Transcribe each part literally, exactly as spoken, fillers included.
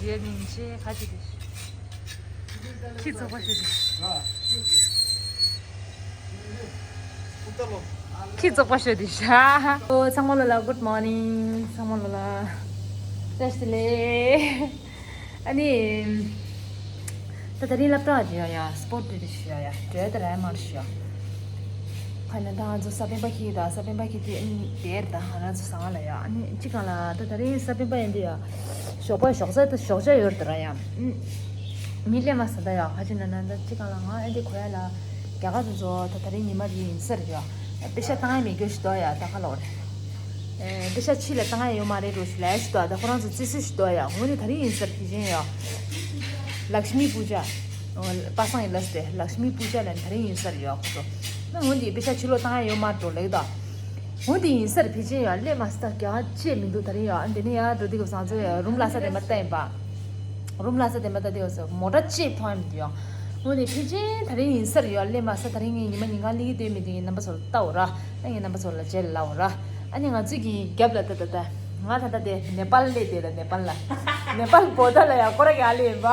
ཡོད་མིན་ཆེ་ཁ་ཅིག་གི། ཁྱི་ཚོགས་པ་ཤོད་དེ། ཁྱི་ཚོགས་པ་ཤོད་དེ་ཤ། ཨོ་ཚང་མ་ལོ་ལ་good morning། ཚང་མ་ལོ་ལ་བཀྲ་ཤིས་བདེ་ལེགས། ཨ་ནི། ད་ད་རིང་སློབ་གྲྭ་ཡ་ཡ་སྤོར་ཊི་དེ་ཤི་ཡ་ཡ་གྲོས་ད་ར་མར་ཤི་ཡ། ཁ་ན་ད་ང་ཚོ་ས་པན་པ་ཁྱི་ད་ས་པན་པ་ཁྱི་དེ་ཨ་ནི་དེར་ད་ང་རང་ཚོ་ཟང་ལ་ཡ། ཨ་ནི་ཅི་གང་ལ་ད་ད་རིང་ས་པན་པ་ཡིན་དེ་ཡ། ཞོགས་པ་ཞོགས་ས་ད་ཞོགས་ཇ་ཡོད་དེ་ར་ཡ། མི་ལས་མ་ས་ད་ཡ་ཁ་ཅི་ན་ན་ད་ཅི་གང་ལ་ང་ཨ་འདི་གོ་ཡ་ལ་རྒྱ་གར་དུ་ཚོ་ད་ད་རིང་ཉི་མ་རེ་ཡིན་ས་རེད་ཡ། པེ་ཤ་བཏང་ཡ་མི་དགོས་ཤི་དོ་ཡ་ད་ཁ་ལོ་རེད། ཨེ་པེ་ཤ་ཕྱི་ལ་བཏང་ཡ་ཡོད་མ་རེད་འགྲོ་ཞུ་ལ་ཡ་ཞུ་དོ་ད་ཁོ་རང་ཚོ་རྩིས་སུ་ཞུ་དོ་ཡ། འོ་ནི་ད་རིང་ཡིན་ས་རེད་ཕི་ཅན་ཡ། ལག་ཤི་མི་པུ་ཇ། པ་སངས་ཡི་ལ་སྟེ་ལག་ཤི་མི་པུ་ཇ་ལ་ད་རིང་ཡིན་ས་རེད་ཡ་ཁོ་ཚོ། ན་འོ་འདི་པེ་ཤ་ཕྱི་ལོ་བཏང་ཡ་ཡོད་མ་རེད་འགྲོ་ལེགས་དོ། འོ་འདི་ཡིན་ས་རེད་ཕི་ཅན་ཡ་ལས་མ་ས་ད་རྒྱ་ཅེས་མི་འདུག་ད་རིང་ཡ། ཨ་འདི་ནི་ཡ་འགྲོ་འདི་གི་བཟང་ཚོ་ཡ་རུམ་ལ་ས་དེ་མ་ལྟ་ཡིན་པ། རུམ་ལ་ས་དེ་མ་ད་དེ་བ་ས་མོ་ཊ་ཅེས་མཐོང་ཡ་མི་འདུག་ཡ། འོ་ནི་ཕལ་ཆེར་ད་རིང་ཡིན་ས་རེད་ཡ། ལས་མ་ས་ད་རིང་ངས་ཉི་མ་ཉིན་གང་ལི་གི་སྡོད་མི་འདུག་ངས་རྣམ་པ་ཚོ་ལ་ལྟ་འོ་ར། ཨ་ངས་རྣམ་པ་ཚོ་ལ་རྗེས་ལ་ལབ་འོ་ར། ཨ་ནི་ང་ཚོས་ཀྱི་རྒྱབ་ལ་ད་ད་ད། ང་ད་ད་དེ་ནེ་པཱལ་ལས་དེ་ལ་ནེ་པཱལ་ལ། ནེ་པཱལ་བོ་ད་ལ་ཡ་སྐོར་ར་ག་ལས་ཡིན་པ།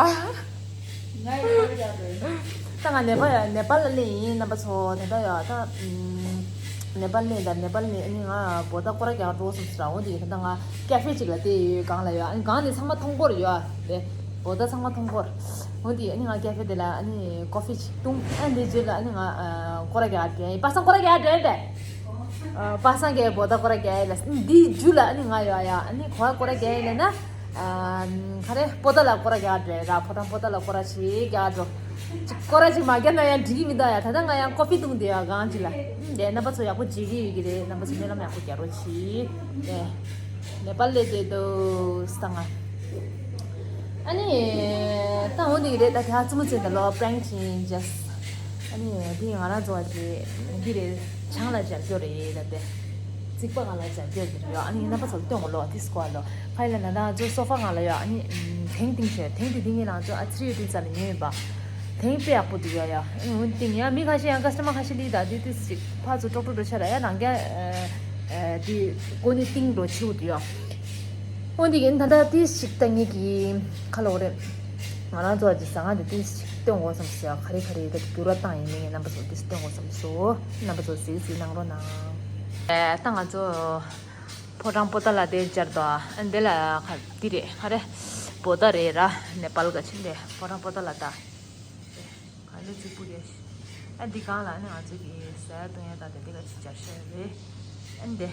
ད་ང་ནེ་པཱལ་ནེ་པཱལ་ལ་ཡིན་རྣམ་པ་ཚོ་ད་ལྟ་ཡ་ད། ནེ་པཱལ་ནས་ད་ནེ་པཱལ་ནས་ཨ་ནི་ང་བོ་ད་སྐོར་ར་རྒྱག་འགྲོ་སོང་ཟེར་འོ་དེ་ད་ལྟ་ང་ཀ་ཧྥེ་ཅིག་ལ་བལྟས་ཡོད་སྒང་ལ་ཡོད། ཨ་ནི་སྒང་ནས་ཚང་མ་མཐོང་གོ་ར་ཡོད་དེ། བོ་ད་ཚང་མ་མཐོང་གོ་ར། འོ་དེ་ཨ་ནི་ང་ཀ་ཧྥེ་དེ་ལ་ཨ་ནི་ཀོ་ཧྥེ་ཅིག་བཏུང་། ཨ་ནི་དེ་རྗེས་ལ་ཨ་ནི་ང་སྐོར་ར་རྒྱག་འགྲོ་ཡིན། པ་སངས་སྐོར་ར་རྒྱག་འགྲོ་ཡིན་པས། པ་སངས་ཀྱིས་བོ་ད་སྐོར་ར་རྒྱག་ཡིན་ལ། འདི་རྒྱུ་ལ་ཨ་ནི་ང་ཡོད་ཡ། ཨ་ནི་གོ་བ་སྐོར་ར་རྒྱག་ཡིན་ལ་ན། ཨ་ག་རེ་པོ་ཏ་ལ་སྐོར་ར་རྒྱག་འགྲོ་ཡ་ར། ཕོ་བྲང་པོ་ཏ་ལ་སྐོར་ར་ཞིག་རྒྱག་འགྲོ། ཅིག་སྐོར་ར་ཅིག་མ་རྒྱག་ན་ཡང་འགྲིག་གི་མི་འདུག་ཡ། ད་ལྟ་ང་ཡང་ཀོ་ཧྥེ་བཏུང་བསྡད་ཡ་སྒང་ཅིག་ལ། ཨུམ་དེ་རྣམ་པ་ཚོ་ཡག་པོ་བརྗེད་ཀྱི་ཡོད་ཀྱི་རེད། རྣམ་པ་ཚོ་སྨོན་ལམ་ཡག་པོ་རྒྱག་རོགས་གྱིས། དེ་ནེ་པཱལ་ལས་དེ་དུ་སྟ་ང་། ཨ་ནི། ད་འོ་འདི་རེད། ད་དེ་ཧ་ཙི་མོ་ཚེ་ད་ལོ་པྲེང་ཆིན་ཇས། ཨ་ནི་འདི་ང་རང་ཚོ་བ་ཅི་འདི་རེད། ཆང་ལ་སྦྱར་རྒྱུ་རེད་ད་དེ། རྩིག་པ་ང་ལ་སྦྱར་རྒྱུ་རེད་ཡོད། ཨ་ནི་རྣམ་པ་ཚོ་ལ་སྟོན་གོ་ལོ་དེ་སྐོར་ལོ། ཁ་ཡི་ལ་ན་ད་ང་ཚོ་སོ་ཕ་ང་ལ་ཡོད། ཨ་ནི་དེང་ཏིང་ཤོད་དེང་དེ་དེང་ངེད་རང་ཚོ་ཨ་ཚི་རི་ཡོད་དུས་ཙམ་ལ་ཉོས་ཡོད་པ། དེང་དཔེ་ཡག་པོ་འདུག་ཡོད་ཡ། འོན་ཏིང་ཡ་མི་ཁ་ཤས་ཡང་ཀ་སི་ཊ་མར་ཁ་ཤས་ལི་ད་དེ་དེ་ཞིག་ཕ་ཚོ་ཀྲོག་ཀྲོག་འགྲོ་ཆ་ར་ཡ་རང་རྒྱ་དེ་གོ་ནི་ཏིང་འགྲོ་ཆེ་བོ་འདུག་ཡོད། འོན་ཏིང་ད་ད་དེ་ཞིག་ད་ངེད་ཀྱི་ཁ་ལོ་རེད། ང་རང་ཚོ་ཨ་ཅི་ཟ་ང་དེ་དེ་ཞིག་སྟོན་དགོས་བསམ་སོ་ཡ། ག་རེ་ག་རེ་ད་འགྱུར་བ་བཏང་ཡིན་མིན་ངས་རྣམ་པ་ཚོ་དེ་སྟོན་དགོས་བསམ་སོ། རྣམ་པ་ཚོ་གཟིགས་གཟིགས་གནང་རོགས་གནང་། ད་ང་ཚོ་ཕོ་བྲང་པོ་ཏ་ལ་དེ་སྦྱར་དོ། ཨ་འདི་ལ་ཁ་འདི་རེད། ཁ་རེ་པོ་ཏ་རེད་ར། ནེ་པཱལ་ག་ཆེན་དེ་ཕོ་བྲང་པོ་ཏ་ལ་ད། ག་ལེ་རྫིག་པོ་རེད། ཨ་འདི་གང་ལ་ནི་ང་ཚོ་གི་ཟ་ཡ་བཏུང་ཡ་ད་དེ་འདི་ག་ཅིག་སྦྱར་ཤ་རེད། ཨ་འདི།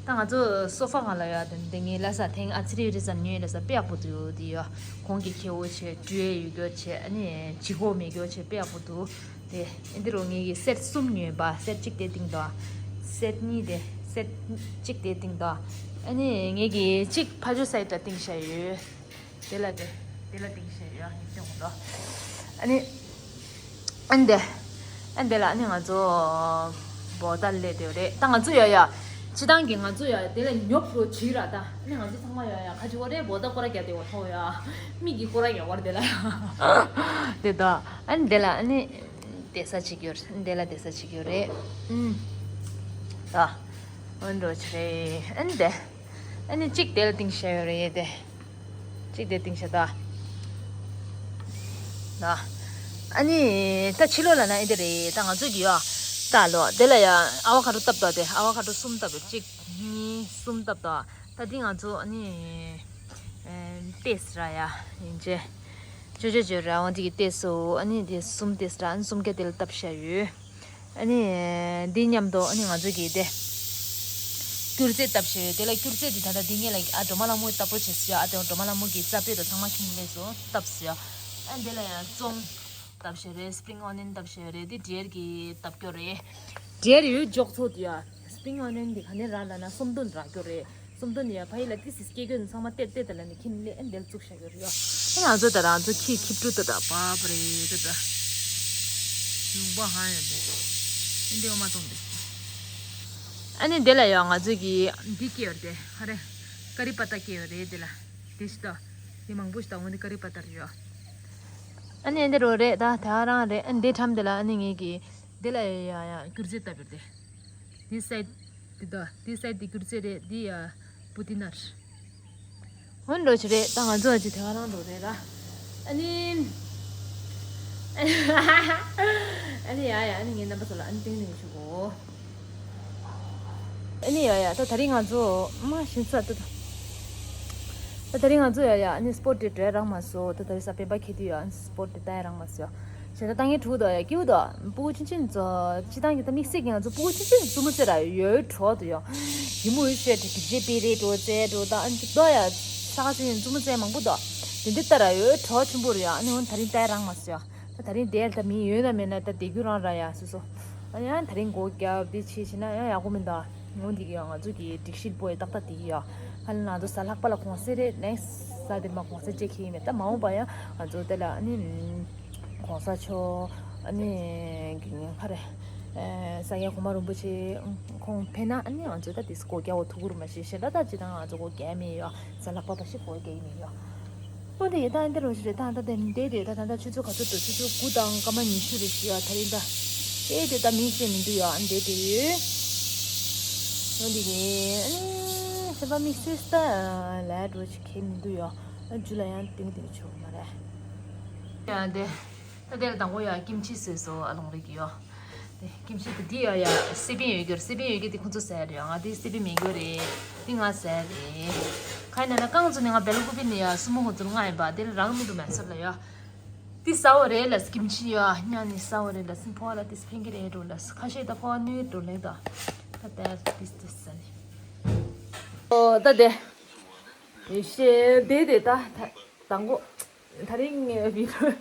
ད་ང་ཚོ་སོ་ཕ་གང་ལ་ཡ་དེ་འདི་ངའི་ལ་ས་ཐེངས་ཨ་ཚི་རི་རི་ས་ཉོས་ལ་ས་དཔེ་ཡག་པོ་འདུག་དེ་ཡ། གོང་གི་ཁེ་བོ་ཆེ་འབྲུ་ཡ་ཡོད་རྒྱུ་ཆེ། ཨ་ནི་ལྗིད་ཁོག་མེད་རྒྱུ་ཆེ། དཔེ་ཡག་པོ་འདུག་དེ་ཨ་འདི་རུ་ངེད་ཀྱི་སེཊ་གསུམ་ཉོས་པ། སེཊ་གཅིག་དེ་ཏིང་དོ། སེཊ་གཉིས་དེ། སེཊ་གཅིག་དེ་ཏིང་དོ། ཨ་ནི་ངེད་ཀྱི་གཅིག་ཕ་ཇོ་སའི་ད་ཏིང་ཤ་ཡོད། དེ་ལ་དེ། དེ་ལ་ཏིང་ཤ་ཡོད་ཡ་ཡིན་ཏེ་འོང་དོ། ཨ་ནི། ཨ་འདི། ཨ་འདི་ལ་ཨ་ནི་ང་ཚོ་བོ་ད་ལས་དེ་རེད། ད་ང་ཚོ་ཡ་ཡ། སྤྱི་བཏང་གི་ང་ཚོ་ཡ་དེ་ལ་ཉོབ་རོ་བྱིས་ར་ད། ཨ་ནི་ང་ཚོ་ཚང་མ་ཡ་ཡ་ཁ་ཅིག་བོ་རེད། བོ་ད་སྐོར་ར་རྒྱག་དེ་བོ་ཐོ་ཡ། མིག་གི་སྐོར་ར་རྒྱག་བར་དེ་ལ། དེ་ད། ཨ་ནི་དེ་ལ་ཨ་ནི། དེ་ས་ཅིག་ཡོད་རེད། དེ་ལ་དེ་ས་ཅིག་ཡོད་རེད། ཨུམ། ད། འོན་འགྲོ་ཆེ་རེད། ཨ་ནི་དེ། ཨ་ནི་གཅིག་དེ་ལ་ཏིང་ཤ་ཡོད་རེད་དེ། གཅིག་དེ་ཏིང་ཤ་ད། ད། ཨ་ནི་ད་ཕྱི་ལོགས་ལ་ན་ཨེ་དེ་རེད། ད་ང་ཚོ་གི་ཡོ། ད་ལོ་དེ་ལ་ཡ་ཨ་བ་ཁ་ཏོ་བཏབ་ད་དེ། ཨ་བ་ཁ་ཏོ་གསུམ་བཏབ་ཡོད། གཅིག་གཉིས་གསུམ་བཏབ་ད། ད་འདི་ང་ཚོ་ཨ་ནི་ཏེས་ར་ཡ་ཡིན་ཅེ། ཅོ་ཅོ་ཅོ་ར་བ་འདི་གི་ཏེས་སོ། ཨ་ནི་དེ་གསུམ་ཏེས་ར། ཨ་ནི་གསུམ་ཀ་དེ་ལ་བཏབ་ཤ་ཡོད། ཨ་ནི། འདི་མཉམ་དུ་ཨ་ནི་ང་ཚོ་གི་དེ། སྐྱུར་རྫས་བཏབ་ཤེས་ཡོད། དེ་ལ་སྐྱུར་རྫས་འདི་ད་ལྟ་འདི་ངེད་ལ་ཨ་སྒྲོལ་མ་ལྷ་མོ་བཏབ་རོགས་བྱེད་ཟེར་ཡ། ཨ་དེ་སྒྲོལ་མ་ལྷ་མོ་གི་རྩ་བེ་དང་ཚང་མ་ཁྱིམ་ལས་སུ་བཏབ་ཟེར་ཡ། ཨ་འདི་ལ་ཡང་ཙོང་བཏབ་ཤེས་རེད། སི་པི་རིང་ཨོ་ནིན་བཏབ་ཤེས་རེད། འདི་འབྲས་ཀྱི་བཏབ་སྐྱོར་རེད། འབྲས་ཡོད་འཇོག་ཚོགས་དུ་ཡ། སི་པི་རིང་ཨོ་ནིན་འདི་ག་ནས་རག་ལ་ན་སོམ་དོན་རག་སྐྱོར་རེད། སོམ་དོན་ཡ་ཕ་ཡི་ལ་ཏི་སི་སྐྱེ་དགོས་ཚང་མ་ཏེ་ཏེ་ཏེ་ལ་ནི་ཁྱིམ་ལས་ཨེ་འདེལ་བཙུགས་བཞག་ཡོད་རེད་ཡ། ཨེ་ང་ཚོ་ད་རང་ཚོ་ཁྱི་ཁྱི་ཕྲུག་ཏོ་ད་བབ་རེད་ཏོ་ད། ལུང་པ་ཧང་ཡོད་པས། ཨེ་འདེལ་མ་གཏོང་དེ། ཨ་ནི་འདི་ལ་ཡ་ང་ཚོ་གི་འདི་སྐྱེ་ཡོད་རེད་དེ། ཧ་རེ། ཀ་རི་པ་ཏ་སྐྱེ་ཡོད་རེད་དེ་ལ། དེ་ཤི་ཏོ། དེ་མང་པོ་ཞིག་ད་འོང་དེ་ཀ་རི་པ་ཏ་རེད་ཡོ། ཨ་ནི་ཨེ་འདི་རོ་རེད་ད་དེ་ཧ་རང་རེད། ཨ་ནི་འདི་ཁྲམ་དེ་ལ་ཨ་ནི་ངེད་ཀྱི་འདི་ལ་ཡ་ཡ་ཡ་སྐྱུར་རྫས་བཏབ་ཡོད་རེད་དེ། འདི་སའི་འདི་དོ། འདི་སའི་འདི་སྐྱུར་རྫས་རེད། འདི་ཡ་པུ་ཏི་ནར། ཧོན་འགྲོ་ཆུ་རེད། ད་ང་ཚོ་ཨ་ཅི་དེ་ག་རང་འགྲོ་རེད་ལ། ཨ་ནི། ཨ་ནི་ཡ་ཡ། ཨ་ནི་ངའི་རྣམ་པ་ཚོ་ལ་ཨ་ནི་ཏིང་ཏིང་ཆུ་གོ། ཨ་ནི་ཡ་ཡ། ད་དེ་རིང་ང་ཚོ་མ་ཤིན་ས་ཏུ། ད་དེ་རིང་ང་ཚོ་ཡ་ཡ། ཨ་ནི་སྤོར་ཊི་འགྲོ་རག་མ་སོང་། ད་དེ་རིང་ས་སྤེན་པ་ཁེལ་དུས་ཡ། ཨ་ནི་སྤོར་ཊི་ལྟ་ཡ་རག་མ་སོང་ཡ། ཞེ་ད་ཏང་ངེ་ཕྲུ་གུ་དོ་ཡ། སྐྱིད་པོ་དོ། སྤུ་གུ་ཆུང་ཆུང་ཚོ་སྤྱི་བཏང་གི་ད་དམིགས་བསལ་གྱི་ང་ཚོ་སྤུ་གུ་ཆུང་ཆུང་ཚོ་མཚོ་མོ་རྩེ་ར་ཡོད་གྲོགས་དུ་ཡོ། ཡིན་མོ་ཡོད་ཤོད་དེ་དེ་རྗེས་པེ་རེད་འགྲོ་རྩེ་འགྲོ། ད་ཨ་ནི་དོ་ཡ་ས་ཁ་ཆུང་ཡིན་མཚོ་མོ་རྩེ་མང་པོ་དོ། དེ་འདི་ལྟ་ར་ཡོད་གྲོགས་ཆེན་པོ་རེད་ཡ། ཨ་ནི་འོན་ད་རིང་ལྟ་ཡ་རག་མ་སོང་ཡ། ད་ད་རིང་དེ་ལ་ད་མི་ཡོད་ན་མེད་ན་ད་དེ་རྒྱུ་རང་ར་ཡ་སོ་སོ། ཨ་ནི་ཡང་ད་རིང་སྒོ་རྒྱབ་དེ་ཆེ་ཕྱིན་ན་ཡང་ཡག་པོ་མི་འདུག་ཨ་ནི་འོན་དེ་གི་ཡང་ང་ཚོ་གི་སྒྲིག་གཞི་པོ་ཡི་ཏག་ཏག་དེ་གི་ཡ། ཧ་ལ་ང་ཚོ་གཟའ་ལྷག་པ་ལ་གུང་སེང་རེད། ནེག་སི་ཊི་གཟའ་དེ་མ་གུང་སེང་བཅད་ཁེལ་ཡིན་མེད། ད་མ་འོངས་པ་ཡང་ང་ཚོ་དེ་ལ་ཨ་ནི། གོང་ས་མཆོག་ཨ་ནི་ག་རེ། ཨེ། ས་སྐྱ་གོང་མ་རིན་པོ་ཆེ་ཁོང་ཕེབས་ན་ཨ་ནི་ང་ཚོ་ད་དེ་སྒོ་རྒྱག་འོ་ཐུག་གུ་རུ་མ་ཤེས་ཤེས་ད་ད་ཅི་ད་ང་ཚོ་སྒོ་རྒྱག་མེད་ཡོ། གཟའ་ལྷག་པ་བ་ཞིག་སྒོ་རྒྱག་མེད་ཡོ། འོ་དེ་ཡི་ད་འདི་རུ་ཞིག་རེད། ད་ད་དེ་འདས་དེ་ད་ད་ད་ཆུ་ཚོད་ག་ཚོད་འདུག་ཆུ་ཚོད་དགུ་དང་སྐར་མ་ཉི་ཤུ་རེ་ཞིག་ཡོ། ད་རིང་ད་ཨེ་དེ་ད་མི་ཅི་མི་འདུག་ཡོ། ཨ་འདས་དེ་ཡོད། འོ་དེ་གི་ཨ་ནི་ཤ་པ་མི་སེ་ས་ད་ལ་འགྲོ་ཅིག་ཁེལ་མི་འདུག་ཡོ། ཨ་ཇུ་ལ་ཡང་ཏིང་ཏིང་ཆོག་མ་རེད། ཡ་དེ། ད་དེར་དང་པོ་ཡ་ཀིམ་ཆི་བཟོས་སོ། ཨ་ལོང་རིགས་ཡོ། དེ་ཀིམ་ཆི་དེ་འདི་ཡ་ཡ་སི་པིན་ཡོད་རྒྱུ་རེད། སི་པིན་ཡོད་རྒྱུ་དེ་ཁོ་ཚོ་ཟ་ཡ་རེད་ཡ། ང་དེ་སི་པིན་མེད་རྒྱུ་རེད། དེ་ང་ཟ་ཡ་རེད། ག་ཡིན་ན་རྐང་བཙུགས་ནས་ང་བེལ་ཀོ་པི་ནས་ཡ་སུ་མོ་ཧོ་ཚུར་མངགས་ཡིན་པ། དེ་ལ་རང་མི་འདུག་མེད་ཚོར་ལ་ཡ། དེ་ཟ་འོ་རེད་ལ། ཀིམ་ཆི་ཡ་ཉ་ནི་ཟ་འོ་རེད་ལ། སི་ཕོ་ལ་དེ་སི་ཕིན་གི་རེད་འགྲོ་ལ། ཁ་ཤས་ད་ཕོ་ནུས་འགྲོ་ལེགས་ད། ད་དེ་དེ་དེ་ཟ་ནི། ཨོ་ད་དེ། ཡེ་ཤེ་དེ་དེ་ད་ད་དང་པོ། ད་རིང་ངའི་བི་ཌི་ཡོ།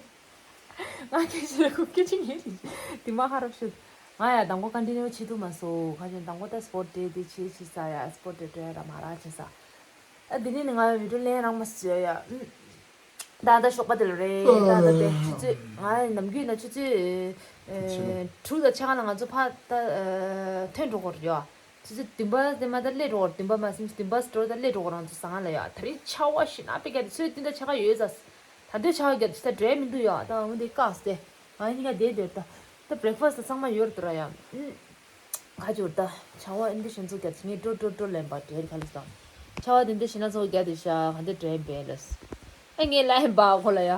ང་སྐད་ཆ་ལ་ཁུག་སྐད་ཆ་ངེས་རེད། དེ་མ་ཧ་རབ་ཤོད། ང་ཡ་དང་པོ་ཀོན་ཊི་ནིའུ་བྱེད་ཐུབ་མ་སོང་། ཁ་ཅན་དང་པོ་ད་སྤོར་ཊི་དེ་བྱེད་བྱེད་ས་ཡ་སྤོར་ཊི་སྤྲོད་ཡ་ར་མ་ར་བྱེད་ས། ཨ་དེ་ནས་ནི་ང་བི་ཌི་ཡོ་ལེན་རང་མ་སོང་ཡ། ཨུམ། ད་ད་ཞོགས་པ་དེ་ལ་རེད། ད་ད་དེ་ཆུ་ཚོད་ང་ནམ་རྒྱུན་ན་ཆུ་ཚོད་ཨེ་དྲུག་དང་ཕྱེད་ཀ་ལ་ང་ཚོ་ཕ་ད་ཨེ་ཐོན་འགྲོ་གི་རེད་ཡ། ཆུ་ཚོད་བདུན་པ་དེ་མ་ད་སླེབས་འགྲོ་གི་རེད། བདུན་པ་མ་ཟིན་བདུན་པ་སྤྲོ་ད་སླེབས་འགྲོ་གི་རང་ཚོ་ཟ་ཁང་ལ་ཡ། ད་རེས་ཆར་པ་ཞེ་ན་པེ་ག་དེ་ཆུ་ཚོད་བདུན་དང་ཕྱེད་ཀ་ཡོད་ས། ད་དུང་ཆར་པ་བརྒྱབ་ད་འགྲོ་ཡ་མི་འདུག་ཡ། ད་འོ་འདི་བཀག་སྟེ་ང་གཉིས་ཀ་བསྡད་སྡོད་ད། ད་བྷི་རེག་ཕ་སི་ཚང་མ་ཡོད་རེད་ད་ར་ཡ། ཨུམ། ཁ་ཅིག་ད་ཆར་པ་འདི་བཞིན་ཚོ་བརྒྱབ་ངས་ཀྲོ་ཀྲོ་ཀྲོ་ལེན་པ་བྲེལ་ག་ལ་སོང་། ཆར་པ་འདི་འདི་བཞིན་ན་ཚོ་བརྒྱབ་དེ་ཤ་ག་འདི་བྲེལ་བས་ལ། ཨ་ངས་ལ་ཡིན་པ་ཁོ་ལ་ཡ།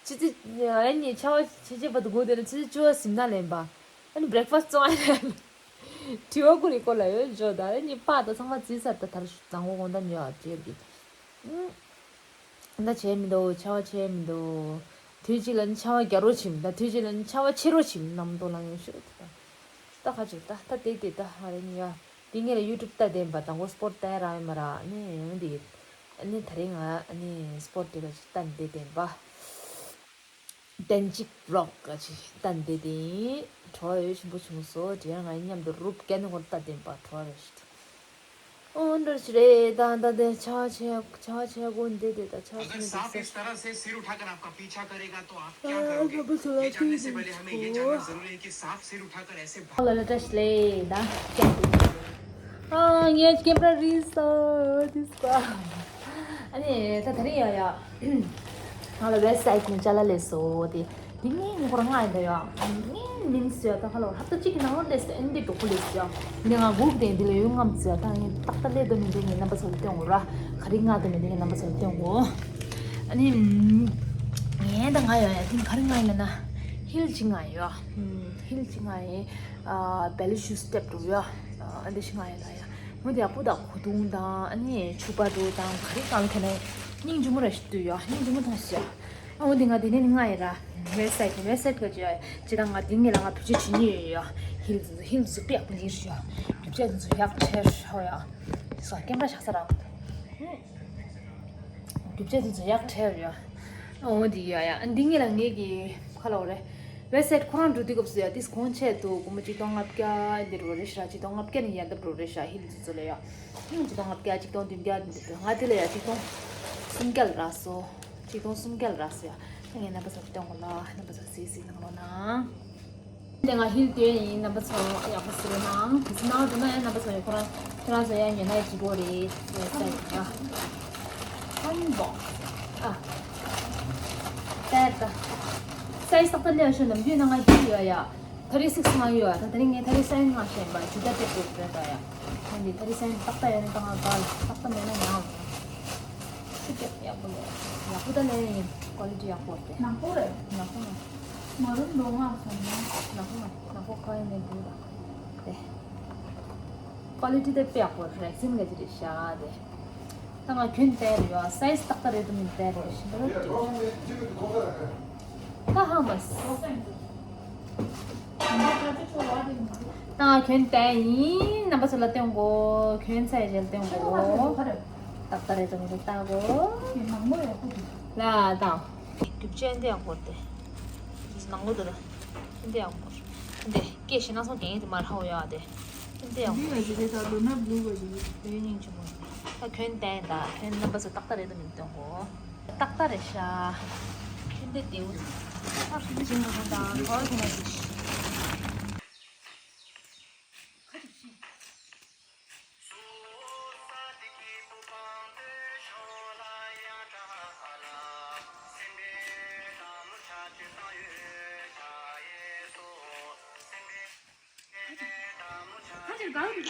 ཆུ་ཚོད་ཨ་ནི་ཆར་པ་ཆེ་ཆེ་བར་དུ་སྒུག་དེ་ན་ཆུ་ཚོད་བཅུ་པ་ཟིན་ན་ལེན་པ། ཨ་ནི་བྷི་རེག་ཕ་སི་བཙོང་ཨ་ནི། དྲི་བ་ཀུན་ནི་ཁོ་ལ་ཡོད་འཇོག་ད་ཨ་ནི་པ་ད་ཚང་མ་བརྩིས་ཚར་ད། ད་རུང་དང་པོ་དགོང་དག་ཉོ་བ་བྲེལ་གི། ཨུམ། ད་བྱས་མི་འདུག་ཆར་པ་བྱས་མི་འདུག་དུས་གཅིག་ལ་ནི་ཆར་པ་རྒྱག་རོགས་བྱེད་མི་ད། དུས་གཅིག་ལ་ནི་ཆར་པ་ཆེ་རོགས་བྱེད་མི་ནམ་དུ་ལངས་ཡོང་ཤོད་ད། ད་ཁ་ཅིག་ད་ད་དེ་དེ་ད་ཧ་རེ་ནི་ཡ། དེ་ངས་ལ་ཡུ་ཊུབ་ལྟ་བསྡད་པ་དང་པོ་སྤོར་ཊི་ལྟ་ཡ་རག་ཡོད་མ་ར་ནི་འོན་ཏེ། ནི་ད་རེས་ང་ནི་སྤོར་ཊི་ལ་ཅིག་ལྟ་བསྡད་བསྡད་པ། ཏན་ཅིག་བི་ལོག་ག་ཅིག་ལྟ་བསྡད་དེ། བྲོ་བ་ཡོད་ཆེན་པོ་བྱུང་སོ། དེ་ཡང་ང་མཉམ་དུ་རུབ་ཀན་ཧོར་ལྟ་བསྡད་པ་བྲོ་བ་རེ་ཞིག་ཨོ་འདྲ་ཞིག་རེད་ད། ད་དེ་ཆར་པ་ཆེ་ཆར་པ་ཆེ་གོ་འདི་དེ་ད་ཆར་པ་ཆེ་འདི་ས། अगर सांप इस तरह से सिर उठाकर आपका पीछा करेगा तो आप क्या करोगे? ये जानने से पहले हमें ये जानना जरूरी है कि सांप सिर उठाकर ऐसे भाग- ལ་ལ་བཀྲ་ཤིས་བདེ་ལེགས་ད། ཨ་ངས་ཀེམ་ར་རིལ་སོ་དིས་པ། ཨ་ནི་ད་ད་རིང་ཡ་ཡ། ང་ལ་ཝེབ་སའིཊ་ནས་ཅ་ལག་སླེབས་སོ་དེ། དེ་ངས་ངས་ཁོ་རང་ང་ཡིན་ད་ཡ། ངས་མིན་སོ་ཡ་ད་ཁ་ལོ་ཧབ་ཏ་གཅིག་གི་ནང་ལ་སླེབས་སོ། ཨ་ནི་དེ་གྲོགས་པོ་སླེབས་སོ་ཡ། འདི་ང་སྒུག་དེ་འདི་ལ་ཡོད་ངམ་སོ་ཡ། ད་ངས་ཏག་ཏག་སླེབས་དོ་མི་འདུག་ངས་རྣམ་པ་ཚོ་ལ་སྟོན་དགོས་ར། ག་རེ་ང་དོ་མི་འདུག་ངས་རྣམ་པ་ཚོ་ལ་སྟོན་དགོས། ཨ་ནི། ངས་ད་ང་ཡ་ཡ་དེ་ག་རེ་ང་ཡིན་ལ་ན། ཧིལ་གཅིག་ང་ཡོད། ཧིལ་གཅིག་ང་ཡིན། ཨ་བེ་ལི་ཤུ་སི་ཊེབ་འགྲོ་ཡ། ཨ་འདི་ཤི་ང་ཡིན་ད་ཡ། ངོ་དེ་ཡག་པོ་ད་གོ་དུང་དང་ཨ་ནི་ཕྱུ་པ་འགྲོ་དང་ག་རེ་གང་ཁྱེར་ནས་སྙིང་རྗེ་མོ་ར་ཞིག་འདུག་ཡ། སྙིང་རྗེ་མོ་མཐོང་ཤག་ཨ་འོ་འདི་ང་དེ་ནས་ནི་ང་ཡིན་ར། ཝེབ་སའིཊ་ཝེབ་སའིཊ་ག་ཅི་ཡ། ཅི་ད་ང་དེ་ངས་ལ་ང་བེད་སྤྱོད་བྱེད་ཉེ་ཡོད་ཡ། ཧིལ་ཧིལ་ཟུ་པེ་ཡག་པོ་ཉེ་རེད་ཡ། རྒྱུ་ཆ་དེ་ཚོ་ཡག་ཁྲེར་ཤོ་ཡ། སོ་ཀེམ་ར་ཤག་ས་ར། རྒྱུ་ཆ་དེ་ཚོ་ཡག་ཁྲེར་ཡ། ཨ་འོ་འདི་ཡ་ཡ། ཨ་འདི་ངས་ལ་ངས་ཀྱི་ཁ་ལ་འོ་རེད། ཝེབ་སའིཊ་ཁོ་རང་འགྲོ་དུས་སྐབས་སུ་ཡ་དེ་གོང་ཆེད་དུ་སྒོར་མོ་གཅིག་སྟོང་ལྔ་བརྒྱ་འདི་རུ་རེད་ཤག་གཅིག་སྟོང་ལྔ་བརྒྱ་ནས་ཡར་འདབས་རུ་རེད་ཤག་ཧིལ་ཚོ་ཚོ་ལ་ཡ། ཨང་གཅིག་སྟོང་ལྔ་བརྒྱ་གཅིག་སྟོང་བདུན་བརྒྱ་འདི་འདུག་ང་དེ་ལ་ཡ་གཅིག་སྟོང་སུམ་བརྒྱ་ལ་རག་སོང་། གཅིག་སྟོང་སུམ་བརྒྱ་ལ་རག་སོང་ཡ། ངས་རྣམ་པ་ཚོར་སྟོན་གོ་ལ་རྣམ་པ་ཚོ་གཟིགས་གཟིགས་གནང་རོགས་གནང་། དེ་ང་ཧིལ་དེ་ཡིན་རྣམ་པ་ཚོ་ཡག་པོ་གཟིགས་རོགས་གནང་། གཟིགས་གནང་འདུག་ན་ཡང་རྣམ་པ་ཚོ་ཡང་ཁོ་རང་ཁྱེད་རང་ཚོ་ཡང་ཉོ་ན་ཡང་བྱེད་དགོས་རེད། ཡ་ས་ཡ། ཧན་བོག་ཨ། ད་ད། སའི་ཛི་ཏག་ཏག་ལེན་ཤོག་ནམ་རྒྱུན་ན་ང་རྒྱུན་ཡོད་ཡ། ད་རེས་སིག་སི་ང་ཡོད་ཡ། ད་ད་རིང་ངས་ད་རེས་སའི་ཛི་ང་ཤེས་པ་ཇུ་ད་དེ་བོད་རེད་ད་ཡ། ཁོང་གིས་ད་རེས་སའི་ཛི་ཏག་ཏག་ཡོད་ན་ད་ང་ག་ལ་ཏག་ཏག་མེད་ན་ཡང་། ཅི་སྟེ་ཡག་པོ་ཡོད། ཡག་པོ་ད་ལས་ཡིན། ཀོ་ལི་ཊི་ཡག་པོ་སྟེ། ནག་པོ་རེད། ནག་པོ་མ། མ་རུམ་མདོ་སྔགས་སོང་ན། ནག་པོ་མ། ནག་པོ་ཁོ་ཡིན་ནས་འདུག་ལ། དེ། ཀོ་ལི་ཊི་དེ་དཔེ་ཡག་པོ་རེད། སིམ་ག་ཅི་རེད་ཤག་དེ། ད་ང་གྱོན་བལྟས་རེད་ཡ། སའི་ཛི་ཏག་ཏག་རེད་འདུག་མིན་བལྟས་རེད་ཤི་འདུག་རེད་འདུག་ད་ཧང་མ་སི། ད་ང་གྱོན་བལྟས་ཡིན། རྣམ་པ་ཚོ་ལ་སྟོན་གོ་གྱོན་ཚར་རྗེས་སྟོན་གོ་ཏག་ཏག་རེད་འདུག་མིན་འདུག་ལྟ་གོ་ལ་ད། རྒྱུ་ཆ་འདི་ཡག་པོ་སྟེ། ནང་ལོ་དེ་ལ། འདི་ཡག་པོ། འདི་སྐད་ཤེས་ན་སོང་དེ་འདི་མ་ར་ཧོ་ཡ་དེ། འདི་ཡག་པོ། འདི་ལ་ཞིག་རེད་ད་ལོ་ན་བླུག་པ་ཞིག་རེད། དེ་སྙིང་རྗེ་མོ། ད་གྱོན་བལྟས་ད་གྱོན་རྣམ་པ་ཚོ་ཏག་ཏག་རེད་འདུག་མིན་སྟོན་གོ་ཏག་ཏག་རེད་ཤག་འདི་དེའུ། ཨ་ཧྲི་ལི་ཅིང་གོ་ཧོ་ད་ཧོ་ཁྱེད་ན་ཞིག་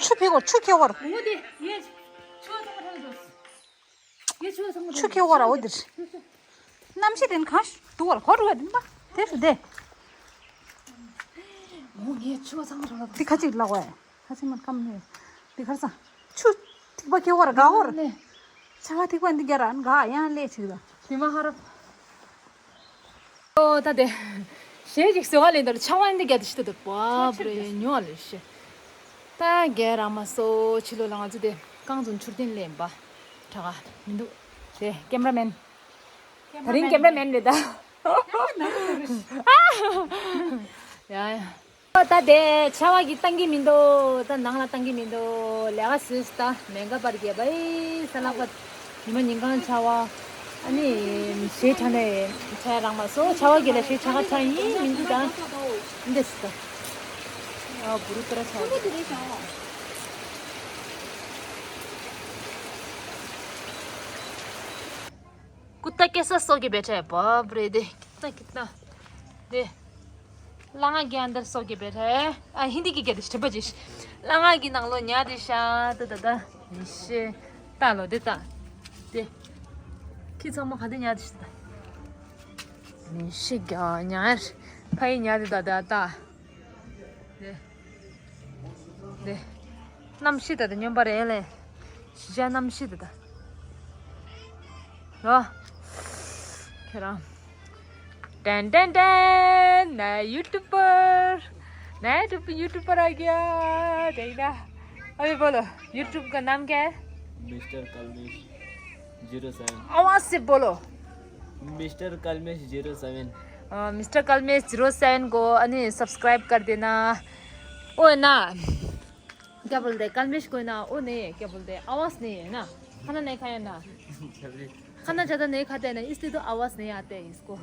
ཆུ་ཕི་གོ་ཆུ་ཁེ་བར། ངོ་དེ་ཡེ་ཆུ་ཚང་མ་ཐང་དུ། ཡེ་ཆུ་ཚང་མ་ཆུ་ཁེ་བར་འོ་དེ། གནམ་གཤིས་དེ་གང་ཞིག་འདུག་བར་གོ་རུ་བ་དེ་འདུག་དེ་རུ་དེ། ངོ་ངས་ཆུ་ཚང་མ་ཐང་དུ། དེ་ཁ་ཅིག་ལག་བས། ཁ་ཆེ་མར་ཀམ་ནས། འདི་ཁར་ས། ཆུ། ཐིགས་པ་ཁྱེར་བར་དགའ་བར། ནས། ཆ་བ་ཐིགས་པ་འདི་རྒྱ་ར་དགའ་ཡང་ལས་ཆིག་ད། དེ་མ་ཧ་ར། ཨོ་ད་དེ། ཞེ་ཅིག་ཟེར་བ་ལེན་དར་ཆ་བ་འདི་རྒྱ་དེ་ཤི་ད་དུ་པ་བྲེ་ཉོ་ལེ་ཤི། ད་རྒྱ་ར་མ་སོ་ཕྱི་ལོ་ལ་ང་ཚོ་དེ་རྐང་བཙུན་མཆོད་རྟེན་ལེན་པ། གྲགས་མི་འདུག་དེ་ཀེམ་ར་མེན། ད་རིང་ཀེམ་ར་མེན་རེད་ད། ཡ་ཡ། ད་དེ་ཆ་བ་གི་བཏང་གི་མི་འདུག་ད་ནང་ལ་བཏང་གི་མི་འདུག་ལས་ཀ་སུས་ད་མེད་ག་པར་རྒྱབ་པ་ཨི་ས་ལག་པ། ཉི་མ་ཉིན་གང་ཆ་བ། ཨ་ནི་ཞེ་ཆ་ནས་ཆ་རང་མ་སོ་ཆ་བ་གི་ལ་ཞེ་ཆ་ག་ཆ་ཡིན་མིན་འདི་ད། འདི་སི་ད། ཨ་བུ་རུ་ཏ་ར་ཆ་བ། कुत्ता कैसा सो के बैठा है बाप रे दे कितना कितना दे लंगा के अंदर सो के बैठा है। आ हिंदी की क्या दिस बजिस लंगा की नंगलो न्या दिशा तो दादा निशे तालो देता दे कि चमो खादे न्या दिशा निशे क्या न्या भाई न्या दे दादा ता दे दे नमशी दादा न्यम बारे ले ཞི་བྱ་རྣམ་བཞི་དེ་དང་། ལོ། ཁྱེད་རང་། ཏན་ཏན་ཏན། नया यूट्यूबर। नया यूट्यूबर आ गया। देखना। अभी बोलो। YouTube का नाम क्या है? मिस्टर कलमेश जीरो सेवन। आवाज से बोलो। मिस्टर कलमेश जीरो सेवन। अ, मिस्टर कलमेश जीरो सेवन को अनि सब्सक्राइब कर देना। ओ ना। क्या बोलते हैं, कलमेश को ना, वो नहीं है, क्या बोलते हैं, आवाज़ नहीं है ना, खाना नहीं खाया ना। खाना ज़्यादा नहीं खाते हैं ना, इसलिए तो आवाज़ नहीं आते हैं इसको।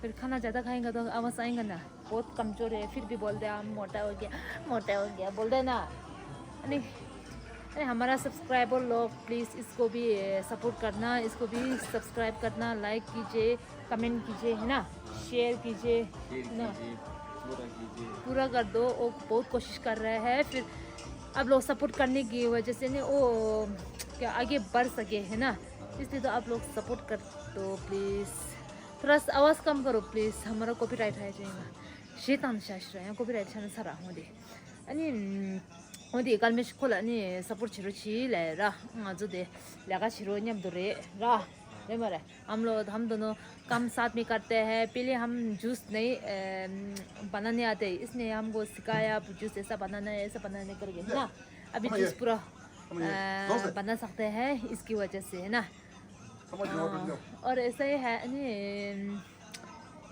फिर खाना ज़्यादा खाएगा तो आवाज़ आएगा ना। बहुत कमज़ोर है, फिर भी बोलते हैं, "हम मोटा हो गया, मोटा हो गया," बोलते हैं ना। अरे, अरे, हमारा सब्सक्राइबर लोग, प्लीज़ इसको भी, ए, सपोर्ट करना, इसको भी सब्सक्राइब करना, लाइक कीजिए। कमेंट कीजिए, है ना, शेयर कीजिए, शेयर है ना, कीजिए, पूरा कीजिए। पूरा कर दो। वो बहुत कोशिश कर रहे हैं, फिर आप लोग सपोर्ट करने की वजह से नहीं वो क्या आगे बढ़ सके, है ना। इसलिए तो आप लोग सपोर्ट कर दो प्लीज़। थोड़ा सा आवाज़ कम करो प्लीज़, हमारा कॉपीराइट आ जाएगा। शैतान शास्त्र है, कॉपीराइट छाना सारा होंगे। अनि འོ་དེ་སྐལ་མེད་ཁོ་ལ་ནི་སཔོར་བྱེད་རོགས་བྱེད་ལས་ར། ང་ཚོ་དེ་ལས་ཀ་བྱེད་རོགས་མཉམ་དུ་རེད་ར། རེད་མ་རེད། हम लोग, हम दोनों काम साथ में करते हैं। पहले हम जूस नहीं, अ, बनाने आते हैं, इसने हमको सिखाया, जूस ऐसा बनाना है, ऐसा बनाने करके, है ना। अभी जूस पूरा, अ, बना सकते हैं इसकी वजह से, है ना। हाँ, और ऐसा ही है, नहीं,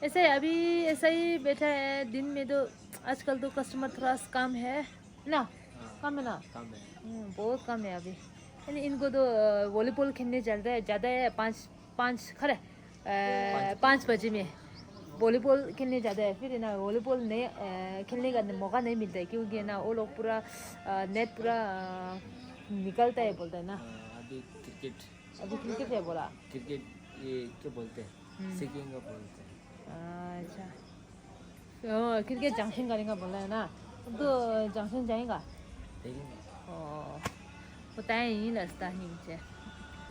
ऐसे ही अभी ऐसा ही बैठा है। दिन में तो आजकल तो कस्टमर थोड़ा सा कम है ना? हाँ, कम है ना? कम है। हम्म, बहुत कम है अभी। यानी इनको तो, अ, वॉलीबॉल खेलने चलते हैं, जाते हैं पाँच, पाँच, खरे, अ, पाँच बजे में वॉलीबॉल खेलने जाते हैं। फिर ना वॉलीबॉल नहीं, अ, खेलने का मौका नहीं मिलता है, क्योंकि ना वो लोग पूरा, अ, नेट पूरा, अ, निकलता है बोलता है ना। हाँ, अभी क्रिकेट। अभी क्रिकेट है बोला। क्रिकेट ये क्या बोलते हैं? हम्म। सीखेंगे बोलते हैं। अच्छा। ओ, क्रिकेट जंक्शन करेंगे बोला है ना? तो जंक्शन जाएगा? देखेंगे। ओ, बताए यहीं रास्ता है नीचे।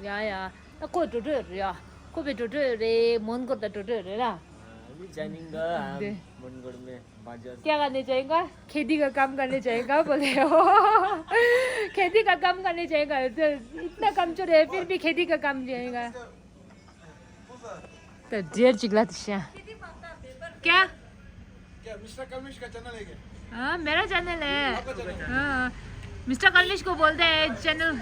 या, या। ཁོ་འགྲོ་འགྲོ་རེད་ཡ། ཁོ་བས་འགྲོ་འགྲོ་རེད། མོན་གོར་དང་འགྲོ་འགྲོ་རེད་ར། अभी जानेंगे हम। दे। मन कर में बाजार। क्या करने जाएगा? खेती का काम करने जाएगा बोले हो। खेती का काम करने जाएगा। तो इतना कमजोर है, फिर भी खेती का काम जाएगा। तो ढेर चिल्ला दिशा। क्या? क्या मिस्टर कलमिश का चैनल है क्या? हाँ, मेरा चैनल है। आपका चैनल है? हाँ, मिस्टर कलमिश को बोलते हैं चैनल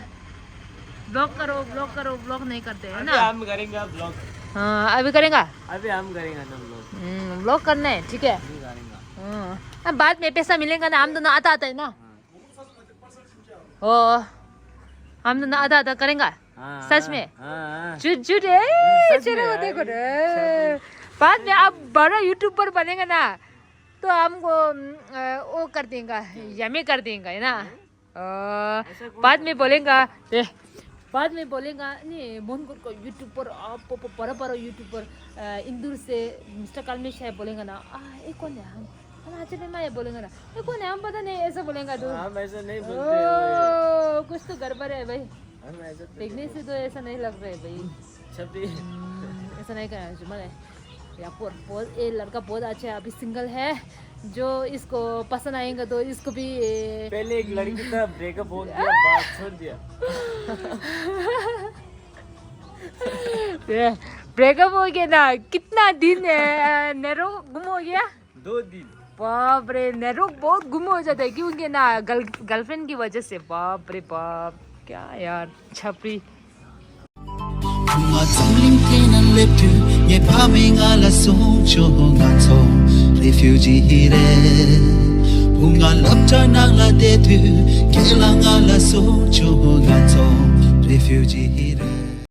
ब्लॉग करो, ब्लॉग करो, ब्लॉग नहीं करते है अभी ना? हम करेंगे ब्लॉग। हाँ, अभी करेगा। अभी हम करेंगे ना ब्लॉग। हम्म, ब्लॉग करना है, ठीक है। अभी करेंगे। हाँ, अब बाद में पैसा मिलेगा ना, हम दोनों आता आता है ना। ओ, हम दोनों आधा आधा करेंगे। हाँ, सच में? हाँ, हाँ। झूठ झूठ है। सच में चलो यार। देखो रे। बाद में आप बड़ा यूट्यूबर बनेगा ना, तो हमको अम, अ, वो कर देगा, यमे कर देगा, है ना? अ, ऐसा कौन बाद कर में बोलेगा, ए, बाद में बोलेगा, नहीं, मोहनगढ़ का यूट्यूबर, आप प- प- बड़ा बड़ा यूट्यूबर, अ, इंदौर से मिस्टर कलमेश है बोलेगा ना, आ, ये कौन है? हम हम आज भी मैं बोलेंगे ना, ये कौन है? हम पता नहीं, ऐसा बोलेगा तो। हम ऐसा नहीं बोलते हैं। ओ, कुछ तो गड़बड़ है भाई। हम ऐसा तो देखने से तो ऐसा नहीं लग रहा है भाई। छपी। हम्म, ऐसा नहीं करना चाहिए। मैंने या पर बहुत, ये लड़का बहुत अच्छा है, अभी सिंगल है। जो इसको पसंद आएगा तो इसको भी। पहले एक लड़की था, ब्रेकअप हो गया, बात छोड़ दिया। ब्रेकअप हो गया ना, कितना दिन है, नेरो गुम हो गया। दो दिन। बाप रे, नेरो बहुत गुम हो जाता है क्योंकि ना गर्ल गर्लफ्रेंड की वजह से। बाप रे बाप, क्या यार, छपरी। ང་འཛམ་གླིང་སྟེང་ན་སླེབས་དུས་ངའི་ཕ་མས་ང་ལ་གསུངས་བྱུང་། ང་ཚོ་རེ་ཕིའུ་ཇི་རེད། བུ་ང་སློབ་གྲྭ་ནང་ལ་བསྡད་དུས་ཁྱེད་ལ་ང་ལ་གསུངས་བྱུང་། ང་ཚོ་